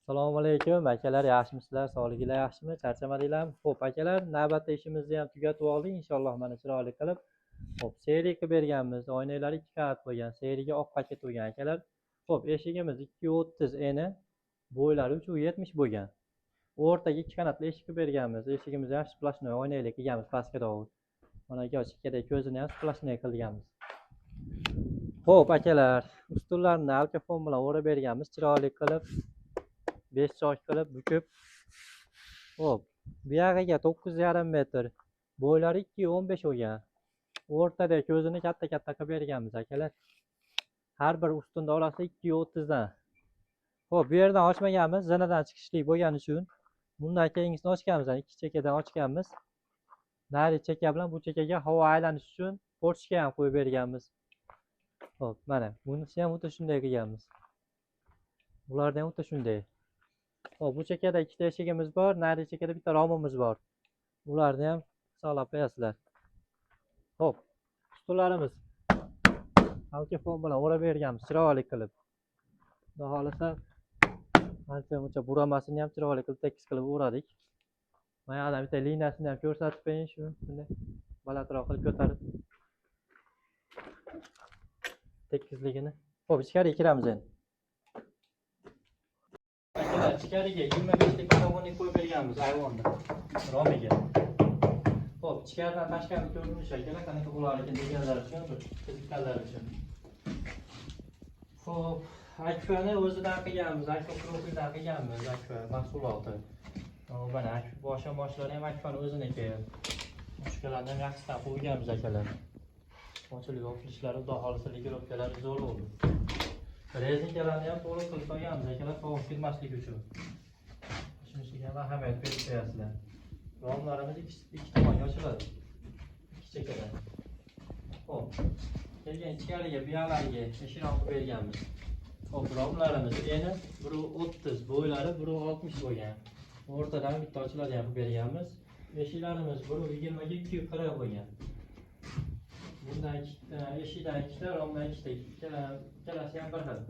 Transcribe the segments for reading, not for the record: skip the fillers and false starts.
Assalomu alaykum akalar, yaxshimisizlar, sog'liginglar yaxshimi, charchamadinglarmi? Xo'p akalar, navbatda ishimizni ham tugatib oldik inshaalloh, mana chiroyli qilib. Xo'p, seriya qilib berganmiz. Oynalari 2 qavat bo'lgan, seriyaga oq paket bo'lgan akalar. Xo'p, eshigimiz 2.30 eni, bo'ylari 3.70 bo'lgan. O'rtaga 2 qanotli eshik qilib berganmiz. Eshigimizni ham splashnoy oynali qilganmiz pastga to'g'ri. Mana aka chekkadagi ko'zini ham splashnoy qilganmiz. Xo'p akalar, ustunlarni alkafon bilan o'rab berganmiz, chiroyli qilib. 5 chok qilib bukib. Xo'p, bu yog'iga 9,5 metr, bo'ylari 2.15 bo'lgan. O'rtada ko'zini katta-katta qilib berganmiz akalar. Har bir ustunning orasi 2.30 dan. Xo'p, bu yerdan ochmaganmiz, zinadan chiqishlik bo'lgani uchun. Bundan keyingisini ochganmiz, yani ikki chekkadan ochganmiz. Nari chekka bilan bu chekkaga havo aylanishi uchun portichka ham qo'yib berganmiz. Xo'p, mana bunisi ham xuddi shunday qilganmiz. Bularda ham xuddi shunday. Xo'p, bu chekkada ikkita eshigimiz bor, nari chekkada bitta romimiz bor. Ularni ham hisoblab qo'yasizlar. Xo'p, stullarimiz alkafon bilan o'rab berganmiz, chiroyli qilib. Xudo xohlasa ancha-muncha buramasini ham chiroyli qilib tekis qilib o'radik. Mana yoqdan bitta liniyasini ham ko'rsatib qo'ying, shu bunday balandroq qilib ko'tarib tekisligini. Xo'p, ichkariga kiramiz endi. Akalar, ichkariga 25 lik patagoniy qo'yib berganmiz ayvonda, romiga. Xo'p, ichkaridan tashqari ko'rinishi akalar qanaqa bo'lar ekan deganlar uchun, bir qiziqqanlar uchun. Xo'p, akfani o'zidan qilganmiz, akfa profildan qilganmiz, akfa mahsuloti. Mana akfa boshqa moshlari ham akfani o'ziniki. Mushkalarni ham yaxshidan qo'yganmiz akalar. Ochilib yopilishlari, xudo xohlasa likirovkalari zo'r bo'ldi. Rezinkalarni ham to'g'ri qilib solganmiz akalar, sovuq kirmasligi uchun. Shunisiga ham ahamiyat berib qo'yasizlar. Romlarimiz ikki tomonga ochiladi. Ikki chekkadan. Xo'p. Keyin ichkariga bu yoqlariga eshikroq qilib berganmiz. Xo'p, romlarimiz eni 1.30, bo'ylari 1.60 bo'lgan. O'rtadan bitta ochiladigan qilib berganmiz. Eshiklarimiz 1.20 ga 2.40 bo'lgan. Bundan ikkita, eshikdan ikkita, romdan ikkita, ikkalasi ham bir xil.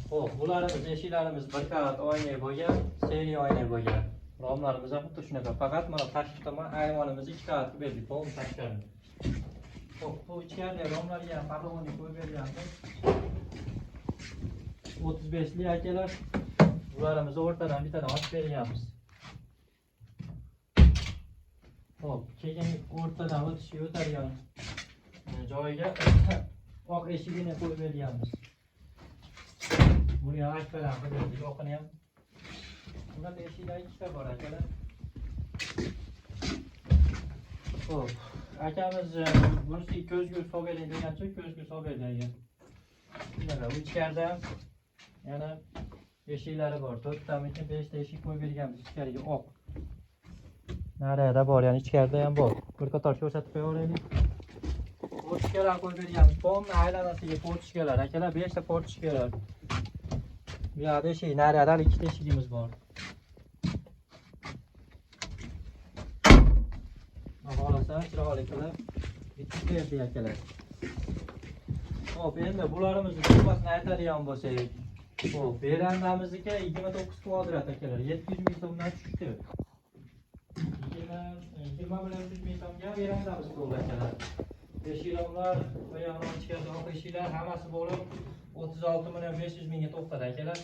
Xo'p, bularimiz eshiklarimiz bir qavat oyna bo'lgan, seriya oyna bo'lgan. Romlarimiz ham xuddi shunaqa, faqat mana tashqi tomon ayvonimizni 2 qavat qilib berdik, to'g'ri tashqarini. Xo'p, bu ichkarida romlarga ham patagoniy qo'yib berganmiz. 35 lik akalar, bularimizni o'rtadan bittadan ochib berganmiz. Xo'p, keyin o'rtadan o'tishga o'tadigan joyiga oq eshigini qo'yib berganmiz. Buni ham akfadan qilib berdik, oqini ham. Bunaqa eshiklar ikkita bor akalar. Xo'p, akamiz bunisiga ko'zgu solib bering degancha ko'zgu solib berdi aka. Shunaqa, bu ichkarida ham yana eshiklari bor. 4 tamikin 5 ta eshik qo'yib berganmiz ichkariga oq. Nariyada bor, ya'ni ichkarida ham bor. Bir qator ko'rsatib qo'yaveraylik. Portichkalar qo'yib berganmiz. Polni aylanasiga portichkalar, akalar 5 ta portichkalar. Bu yoqda eshik, nariyada hali ikkita eshigimiz bor. Xohlasa chiroyli qilib bitkazib berdik akalar. Xo'p, endi bularimizni summasini aytadigan bo'lsak, xo'p, verandamizniki 29 kvadrat akalar, 700 ming so'mdan tushdi. 20 million 300 ming so'mga verandamiz bo'ldi akalar. Eshiklar, bu yoqdan ichkarida oq eshiklar hammasi bo'lib 36 million 500 mingga to'xtadi akalar.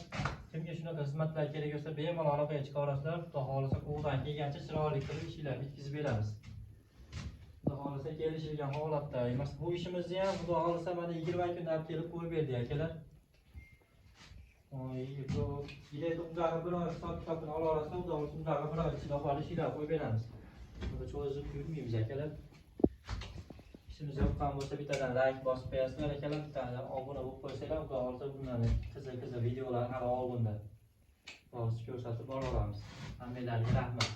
Kimga shunaqa xizmatlar kerak bo'lsa, bemalol aloqaga chiqa olasizlar. Xudo xohlasa qo'ldan kelgancha chiroyli qilib ishlar bitkazib beramiz. Xudo xohlasa kelishilgan holatda, emas bu ishimizni ham Xudo xohlasa mana 20 kunda olib kelib qo'yib berdik akalar. Bu undaqa bir oy hisob kitobini ola olasizlar, Xudo xohlasa undaqa bir oy ichida olib ishlar qo'yib beramiz. Buni cho'zib yurmaymiz akalar. İshimiz yoqqan bo'lsa bittadan like bosib qo'yasizlar akalar, bittadan obuna bo'lib qo'ysanglar, Xudo xohlasa bundan qiziq-qiziq videolar hali oldinda. Hozir ko'rsatib bora olamiz. Hammanglarga rahmat.